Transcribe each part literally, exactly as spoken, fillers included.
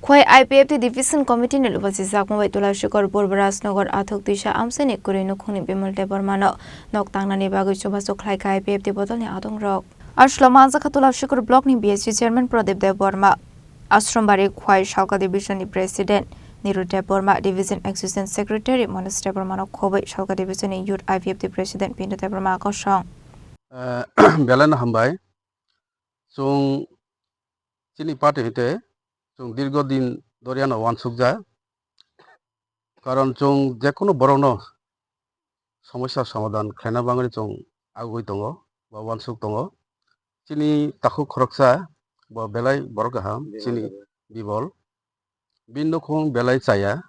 Hoi I P F T Division Committee ni lubachijakma bai Tulashikor Purbo Rajnagar Athuk Disa amchaini kwrwi nukhungni Bimal Debbarmano nok tangnani bagwi chubachu khlaikha I P F T bodolni adongrok. Ashlo manjakha Tulashikor Block ni B S C Chairman Pradip Debbarma, Ashrombari Khwai Salka Division ni President Niru Debbarma, Division Assistant Secretary Manoj Debbarma no khobwi Salka Division ni Youth I P F T President Pindu Debbarma kosong. Eh, belai no hambai. Chwng chini party hwnkhe chwng dirgo din doriano uansukjak. Karon chwng jekunu borokno somosya somadhan khlaina bagwi chwng agugwi tongo ba uansuk tongo. Chini takhuk khoroksa bo belai borok kaham, chini Bibol. Bini nukhung belai chaya.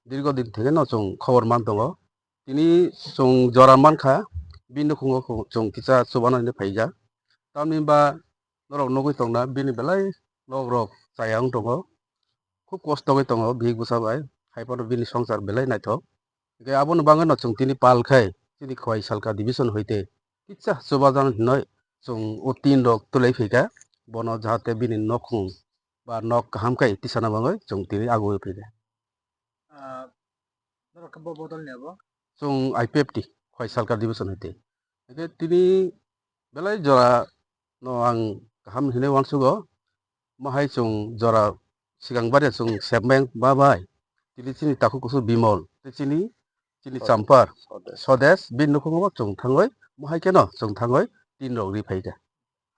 Dirgo din thwngeno chwng khobor man tongo. Tini chwng jora mankha, bini nukhungo chwng kisa chubana hinwi phaijak. Tamni ba norok nugwi tongna bini belai nok rok chaya wng tongo. Khub kosto wngwi tongo bihik bwsa bai. Haiphano bini swngchar belai naithok. Hwnkhe abono bagwino chwng tini pal khai chini Khowai Salka division hoite kisa chubajan hinwi chwng o tin rok twlai phaikha. Bono jahate bini nokhung ba nok kaham khai tisana bagwi chwng tini agwi phaikha. Ah, norok khe bo bodol ni abo? Chwng I P F T, Khowai Salka division hoite. Hwnkhe tini belai jora no ang kaham hinwi uansugo. Mohai chwng jora swkang baria chwng sepmeng ba bai. Tini chini takhuk kusu Bimol, tei chini, chini Sodesh. Champar, Sodesh. Sodesh, bini nukhungo chwng thangwi, mohai kheno chwng thangwi tin rok ri phaikha.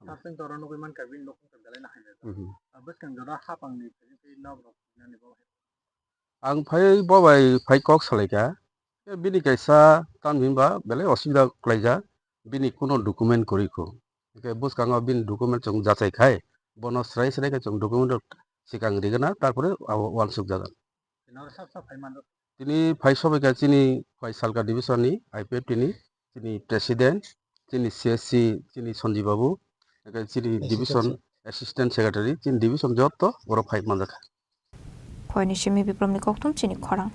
Saseng jora nugwi mankha bini nukhung belai no hamya. Mhm. Ah, bwskang jora hapang ni phai phai nok rok nani bo. Ang phai bo bai phai kok salaikha. Bini kaisa tam hinba belai osubida khlaijak. Bini kuno document kwrwi kho. Hwnkhe bwskango bini document chwng jachai khai. Bono srai srai khe chwng document rok swkang rigana, tarpore abo uansuk jagan. Tini phai sobaikha chini Khowai Salka division ni I P F T ni chini president, chini C S C, chini Sanjib Babu, hwnkhe chini division assistant secretary, chini division jotto borok phai manjakha. Khoini simi Biplomni kokthum chini khorang.